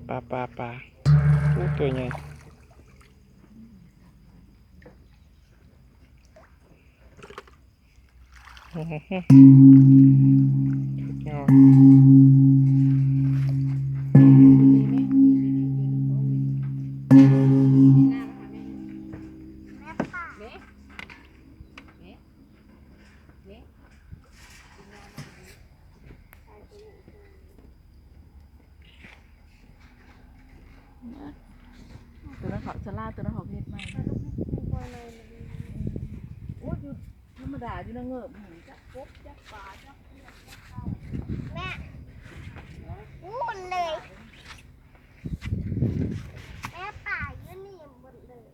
ປາ ປາ ປາ ໂອ້ ຕົວໃຫຍ່. ຕົວນັ້ນເຂົາສະຫຼາດ ຕົວນັ້ນເຂົາເຮັດໃໝ່. ໂອ້ຍ ຢູ່ທຳມະດາຢູ່ນະເງີບ ຈັກກົບ ຈັກປາ ຈັກເຫືອກ ຈັກເຕົາ. ແມ່ ພຸ້ນເລີຍ ແມ່ ປາຢູ່ນີ້ໝົດເລີຍ.